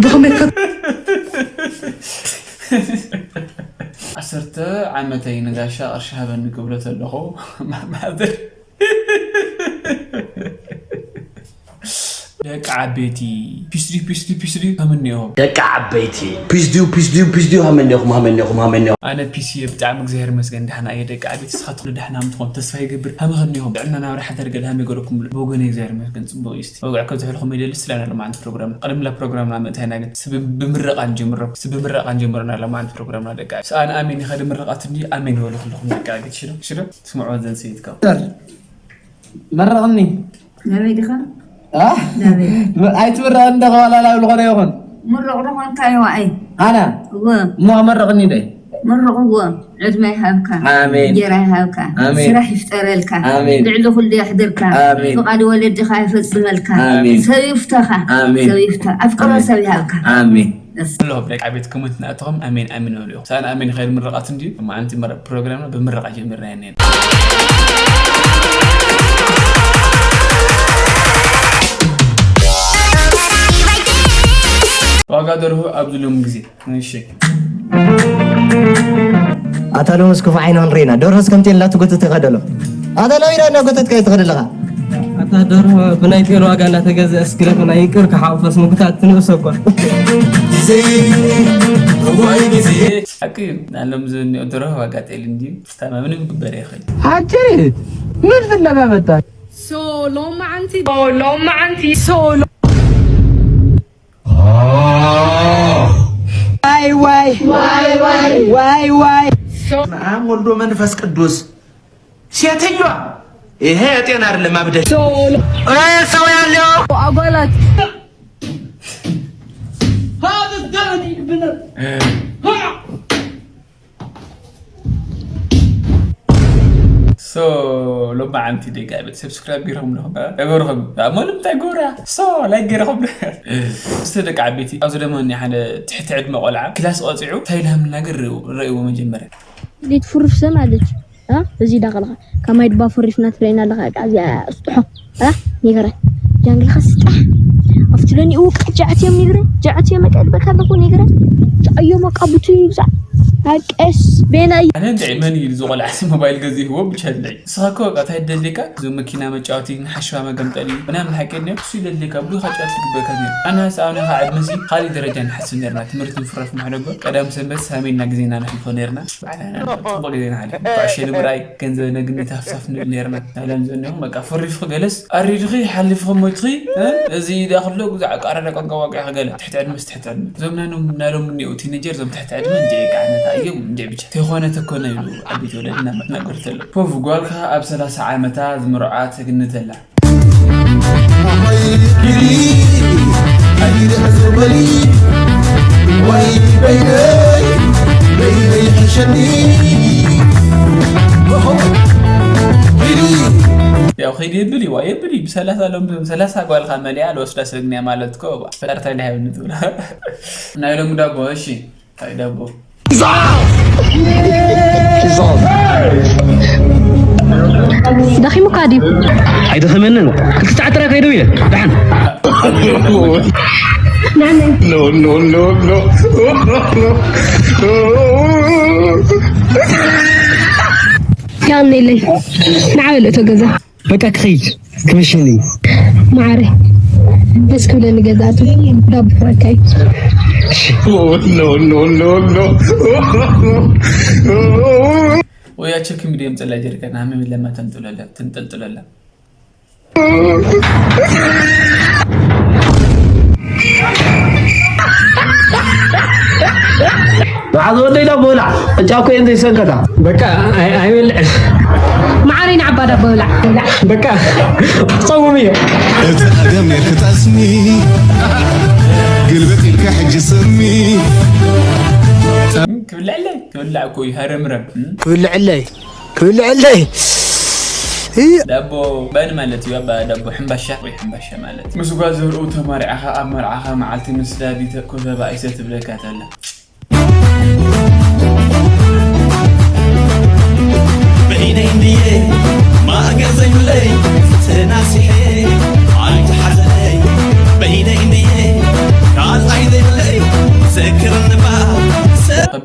ብኸመይ ከ- ዓሰርተ ዓመተይ ንጋሻ ቅርሺ ሃበኒ ክብሎ ተለኹ ማማዘር ደቂ ዓበይቲ ፒስዲ ፒስዲ ፒስዲ ከምኒኦም ደቂ ዓበይቲ ፒስዲዩ ፒስዲዩ ፒስዲዩ ሃመኒኹም ሃመኒኹም ሃመኒኹም ኣነ ፒሲ ብጣዕሚ እግዚኣብሔር ይመስገን ደሕና እየ ደቂ ዓበይቲ ስኻትኩም ደሕና ምትኾን ተስፋ ይገብር ሃመኸኒኹም ጥዕና ናብራ ሓዳር ገድሃም ይገረኩም ብሉ ብወገነ እግዚኣብሔር ይመስገን ጽቡቅ እዩ እስቲ ወግዕ ከብዝሕልኹም ይደሊ ስለ ናይ ሎማዓንቲ ፕሮግራም ቀደም ላ ፕሮግራምና ምእንታይና ግን ስብ ብምረቃ ንጀምሮ ስብ ብምረቃ ንጀምሮ ናይ ሎማዓንቲ ፕሮግራምና ደቂ ዓበይቲ ሰኣን ኣሜን ይኸዲ ምረቃት እንዲ ኣሜን ይበሉ ኩልኹም ደቂ ዓበይቲ ሽዶ ሽዶ ስምዑ ዘንስይትካ መረቕኒ ናበይ ዲኻ ኣይትምረቕኒ ዶ ከዋላ ናብ ዝኾነ ይኹን ምሩቕ ዶ ኾንካ ይዋኣይ ኣነ እወ እሞ መረቕኒ ዶ ምሩቕ እወ ዕድመ ይሃብካ ኣሜን። እንጀራ ይሃብካ ኣሜን። ስራሕ ይፍጠረልካ ኣሜን። ልዕሊ ኩሉ የሕድርካ ኣሜን። ፍቓድ ወለድኻ ይፈጽመልካ ኣሜን። ሰብ ይፍተኻ ኣሜን። ሰብ ይፍተ ኣፍቅሮ ኣሜን። ሰብ ይሃብካ ኣሜን ደስ ኣሎ ኣብ ደቂ ዓቤት ኮመንት ንኣተኹም ኣሜን ኣሜን በሉ ኢኹም ሰኣን ኣሜን ይኸይድ ምርቓት እንድዩ ማዓንቲ ፕሮግራምና ብምርቓ ጀሚርና ኔ ዋጋ ደርሁ ኣብዚ ሎም ግዜ እሺ ኣታ ሎምስ ክፉ ዓይና ንሪና ደርሆስ ከምቲ ኢልና ትጎትት ይኸደሎ ኣታ ሎሚና እናጎተትካ ይትኸደለኻ ኣታ ደርሆ ብናይ ጤል ዋጋ እናተገዘ እስክለትና ይቅር ክሓውፈስ ምጉታት ትንእሶ እኳ ግዜ እዋይ ግዜ ሓቂ ናሎም ዝኒኦ ደርሆ ዋጋ ጤል እንድዩ ታማ ምንም ግበር ይኽእል ሓጭሪት ምን ፍለጋ መጣ ሎማዓንቲ ሎማዓንቲ ሶሎ ዋይ ዋይ ዋይ ዋይ ዋይ አብ ወልዶ መንፈስ ቅዱስ ሴትዮዋ ይሄ የጤና አይደለም አብደሽ ሰው ያለው አጓላት ሶ ሎማዓንቲ ደቂ ዓቤት ሰብስክራይብ ገይርኹም ዶ ገበርኹም እሞ ንምንታይ ጎራ ሶ ላይክ ገይርኹም ዶ እስቲ ደቂ ዓበይቲ ኣብዚ ደሞ እኒ ሓደ ትሕቲ ዕድመ ቆልዓ ክላስ ቆፂዑ እንታይ ኢልሃም ናገር ረእይዎ መጀመርያ እንዴት ፍርፍሰ ማለት እ እዚ ዳኸልኻ ከማይ ድባ ፈሪፍና ትብለና ኣለኻ እዚኣ ስጥሖ እ ኒግረ ጃንግልኻ ስጣሕ ኣብቲ ለኒኡ ቀጫዕት እዮም ኒግረ ጃዕት እዮም ቀልበካ ኣለኹ ኒግረ ጃዕዮ መቃ ቡቱ ይብዛዕ ኣቀስ ቤና እዩ ኣነ እንድዒ መን እዩ እዚ ቆልዓ ሲ ሞባይል ገዚእዎ ብቻ እንድዒ ንስኻ እኮ በቃ እንታይ ደልየካ እዞም መኪና መጫወቲ ንሓሸዋ መገምጠሊ ምናምን ሓቂ ድንዮ እሱ ይደልየካ ብዙ ካጫወት ዝግበካ ነይሩ ኣነ ስ ኣነ ካ ዕድመ ሲ ካሊእ ደረጃ ንሓስብ ነርና ትምህርቲ ምፍራስ ምሕደጎ ቀዳም ሰንበት ሳሚና ግዜና ነሕልፎ ነርና ባዕላና ጽቡቅ ግዜ ንሓልፍ ኩዕሾ ንምርኣይ ገንዘብ ነግኒ ታፍታፍ ንብል ነርና ናይሎም ዘኒኹም በቃ ፈሪፍኺ ገለስ ኣሪድኺ ሓሊፍኺ ሞይትኺ እዚ ዳ ክሎ ጉዛዕ ቃረዳ ቋንቋ ዋቂዕኺ ገለ ትሕቲ ዕድመስ ትሕቲ ዕድመ እዞም ናይሎም ናይሎም እኒኦ ቲኔጀር እዞም ትሕቲ ዕድመ እንዲዒ ቃዕነታ እዮም እንዲዒ ብቻ ተይኮነ ተኮነ ይብሉ ዓበይቲ ወለድና መናገርቲ ኣለዉ ፖቭ ጓልካ ኣብ ሰላሳ ዓመታ ዝምርዓ ተግንተላ ያው ኸይድ የብል ይዋ የብል እዩ ብሰላሳ ሎም ሰላሳ ጓልካ መሊኣ ልወስዳ ሰግንያ ማለት ኮ ፈጣርታ ሊሃብ ንትብላ ናይ ሎም ዳቦ እሺ ታይ ዳቦ ደኺሙካ ድዩ ኣይደኸመንን ክልተ ሰዓት ጥራይ ከይደው ኢለ ደሓን ያኔለይ ንዓበል እቶ ገዛ በቃ ክኸይድ ክምሽን እዩ ማዓረ ደስ ክብለኒ ገዛቱ ዳቦ ክረካ እዩ ወያ ቸክ ሚዲየም ጸላ ጀሪካን ሃመ ለማ ተንጥለላ ተንጠልጥለላ መዓዝ ወደይ ዳቦ ብላዕ። እጫ እኮ እየን ዘይሰንከታ። በቃ ኣይበልዕን። መዓረይ ንዓባ ዳቦ ብላዕ። ብላዕ። በቃ ክጸውም እየ። እቲ ቀደም ኔርኪ ጠስሚ ግልብጥ ኢልኪ ሕጂ ስሚ። ክብልዕለይ ክብላዕ እኮ እዩ ሃረምረም። ክብልዕለይ ክብልዕለይ ዳቦ ባኒ ማለት እዩ ኣባ ዳቦ ሕምባሻ ወይ ሕምባሻ ማለት ምስ ጓል ዘርኡ ተማሪዓኻ ኣብ መርዓኻ መዓልቲ ምስ ዳዲ ኮፈባ ኣይሰ ትብለካ ተላ በይነይ እንድየ ማእገር ዘይብለይ ተናሲሐ ኣይትሓዘለይ በይነይ እንድየ ካልኣይ ዘይብለ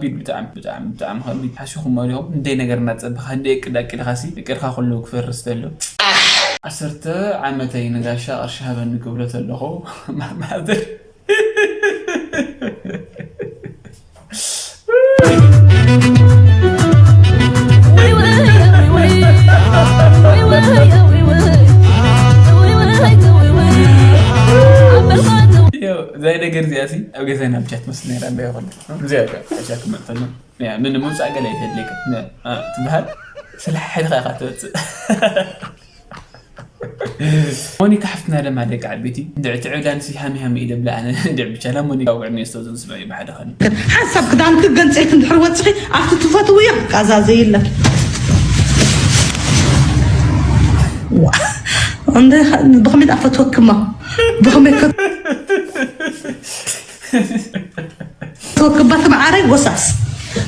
ከቢድ፣ ብጣዕሚ ብጣዕሚ ብጣዕሚ ከቢድ። ሓሲኹም ዲኹም? እንደ ነገር እናጸበኻ እንደ እቅድ ኣቂድኻሲ እቅድካ ኩሉ ክፈርስ ተሎ። ዓሰርተ ዓመተይ ንጋሻ ቅርሺ ሃበኒ ክብሎ ተለኹ ማዘር እዛይ ነገር እዚኣ ሲ ኣብ ገዛና ብቻ ትመስል ነራ እንዳ ይኾን እዚኣ ብቻ ክመጠሉ ያ ምን ምውፃእ ገለ ይተድልየካ ትበሃል። ስለ ሓይልካ ኢካ ትወፅእ። ሞኒካ ሓፍትና ደማ ደቂ ዓበይቲ እንድዕ ትዕብዳንሲ ሃሚ ሃሚ ኢለ ብላ ኣነ እንድዕ ብቻ ናብ ሞኒካ ውዕድ ነስቶ ዝንስበ እዩ ብሓደ ኸኒ ሓንሳብ ክዳንኪ ገንፂልኪ እንድሕር ወፅኺ ኣብቲ ትፈትውዮ ቃዛ ዘይለ ብኸመይ ዳፈትወክማ ብኸመይ ተወክባቲ መዓረይ ጎሳስ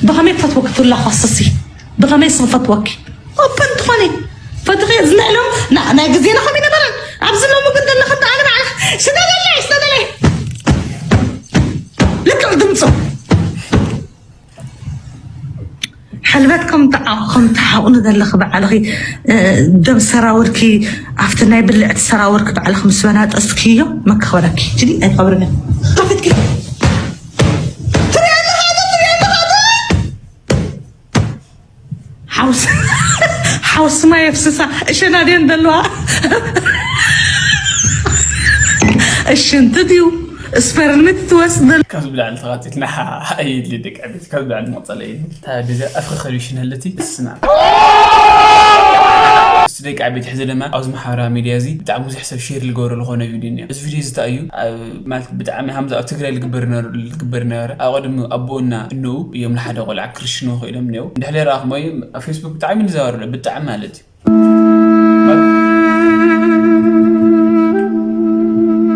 ብኸመይ ፈትወኪ ትብላ ኳስሲ ብኸመይ ስኽፈትወኪ ኦፐን ትኾኒ ፈትኺ ዝንዕሎም ናይ ግዜና ከም ይነበረን ኣብዚ ሎሚ ግን ዘለኺ ብጣዕሚ ንዓና ስደደለይ ስደደለይ ልክዕ ድምፁ ሕልበት ከም ትሓቑኒ ዘለኺ ባዕልኺ ደም ሰራውርኪ ኣብቲ ናይ ብልዕቲ ሰራውርኪ ባዕልኺ ምስ በናጠስክዮ መከኸበረኪ ጅዲ ኣይከብርን እዮም ከፊትኪ ሓውስማ የፍስሳ እሸና ድየን ዘለዋ እሽንቲ ድዩ ስፐርሚት ትወስድ ካብዚ ብላዕሊ ተኻቲትና ኣየድሊ ደቂ ዕቤት ካብዚ ብላዕሊ መቕፀለ የለን እታ ዲዛ ኣፍኺ ኸሪሽን ኣለቲ ስና እሱ ደቂ ዕቤት ሕዚ ድማ ኣብዚ ማሕበራዊ ሚድያ እዚ ብጣዕሚ ብዙሕ ሰብ ሼር ልገብሮ ዝኾነ ቪድዮ እኒኦ እዚ ቪድዮ እዚ እንታይ እዩ ማለት ብጣዕሚ ሃምዚ ኣብ ትግራይ ልግበር ነበረ ኣብ ቅድሚ ኣቦና እንኡ እዮም ንሓደ ቆልዓ ክርሽኑ ክኢሎም እኒኦ እንድሕለ ረኣኹሞ እዩ ኣብ ፌስቡክ ብጣዕሚ ልዛወር ብጣዕሚ ማለት እዩ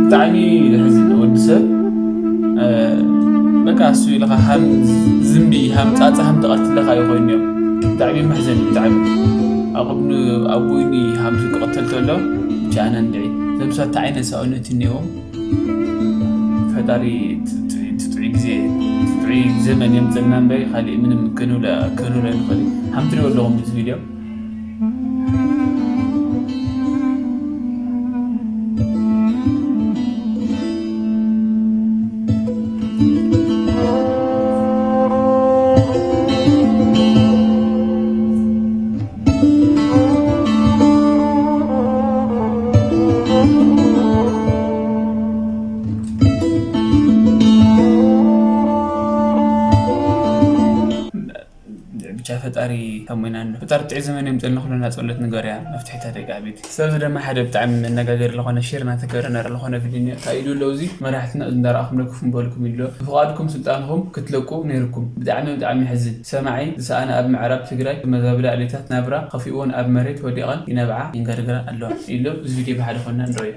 ብጣዕሚ ልሕዚ ወዲ ሰብ በቃ እሱ ኢልኻ ሃም ዝንቢ ሃም ፃፃ ሃም ተቐትለኻ ይኮይኑ እዮም ብጣዕሚ መሕዘን ብጣዕሚ ኣቕብኒ ኣቦይኒ ሃምዚ ክቐተል ተሎ ብቻ ኣነ እንድዒ ዘምሳት ዓይነት ሰውነት እኒዎም ፈጣሪ ትጥዑይ ግዜ ትጥዑይ ዘመን የምፅልና እምበይ ካሊእ ምንም ክንብለ ክንብለ ንኽእል እዩ። ሃም ትሪኦ ኣለኹም እዚ ቪድዮ ብቻ ፈጣሪ ታሞይና ኣሎ ፈጣሪ ጥዕ ዘመን የምፅልና ኩለና ፀሎት ንገርያ መፍትሒታ ደቂ ኣቤት ስለዚ ድማ ሓደ ብጣዕሚ መነጋገሪ ለኾነ ሼር ናተገረ ነረ ለኾነ ቪድዮ እንታይ ኢሉ ኣሎ እዚ መራሕትና እዚ እንዳረኣኹም ለክፉም በልኩም ኢሉ ብፍቓድኩም ስልጣንኹም ክትለቁ ነይርኩም ብጣዕሚ ብጣዕሚ ሕዝን ሰማዒ ዝሰኣነ ኣብ ምዕራብ ትግራይ ብመዛብለ ኣዴታት ናብራ ከፊእዎን ኣብ መሬት ወዲቐን ይነብዓ ይንገርግራ ኣለዋ ኢሉ እዚ ቪድዮ ብሓደ ኮና ንረዮ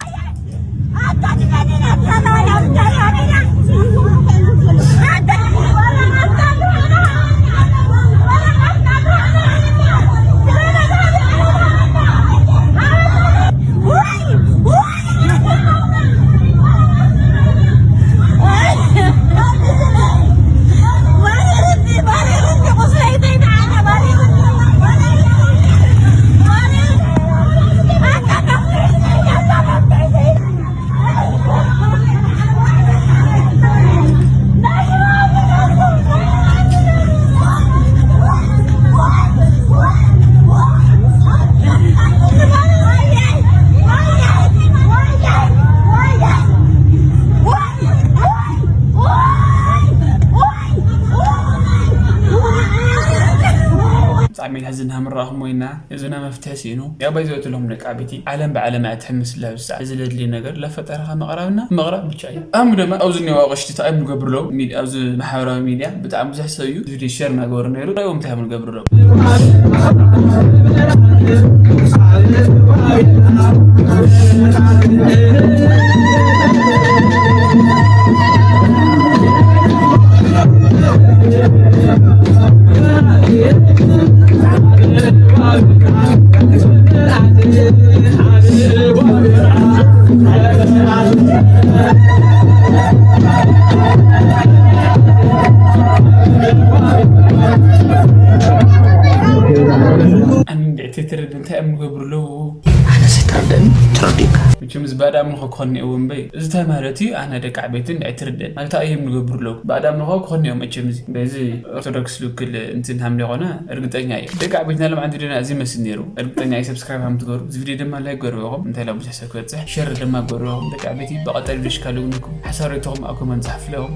ብጣዕሚ ሕዝን ሃምራኹም ወይና እዝና መፍትሒ ስኢኑ ያባይ ዘእትሎም ደቂ ዓበይቲ ዓለም ብዓለም ኣያ ትሕምስ ለብሳ እዚ ለድልየ ነገር ለፈጠረኻ መቕራብና መቕራብ ብቻ እዩ ኣሙ ደማ ኣብዚ ኔዋ ቐሽቲ እንታይ ምገብርሎም ኣብዚ ማሕበራዊ ሚድያ ብጣዕሚ ብዙሕ ሰብ እዩ ቪድዮ ሸር እናገበሩ ነይሩ ራይዎም እንታይ ምገብርሎም እንታይ እዮም ዝገብሩ ኣለዉ? ኣነ ዝተረደኒ ተረዲካ መቸም እዚ ባዕድ ኣምልኾ ክኾን እኒአዎ እምበይ እዚ እንታይ ማለት እዩ? ኣነ ደቂ ዓበይትን ኣይትርደን ማለት እዮም ዝገብሩ ኣለዉ። ባዕድ ኣምልኾ ክኾን እዮም መቸም እዚ በዚ ኦርቶዶክስ ልክል እንትን ሃምለ ኾነ እርግጠኛ እዩ። ደቂ ዓበይትና ሎም ዓንዲ ደና እዚ መስል ነይሩ። እርግጠኛ እዩ ሰብስክራይብ ሃም ትገሩ እዚ ቪዲዮ ድማ ላይክ ገርበኹም እንታይ ላ ብዙሕ ሰብ ክበፅሕ ሸር ድማ ገርበኹም ደቂ ዓበይቲ ብቐጠል ቪዲዮ ሽካሉ ግንኩም ሓሳብ ሬቶኹም ኣብ ኮመንት ፃሕፍለኹም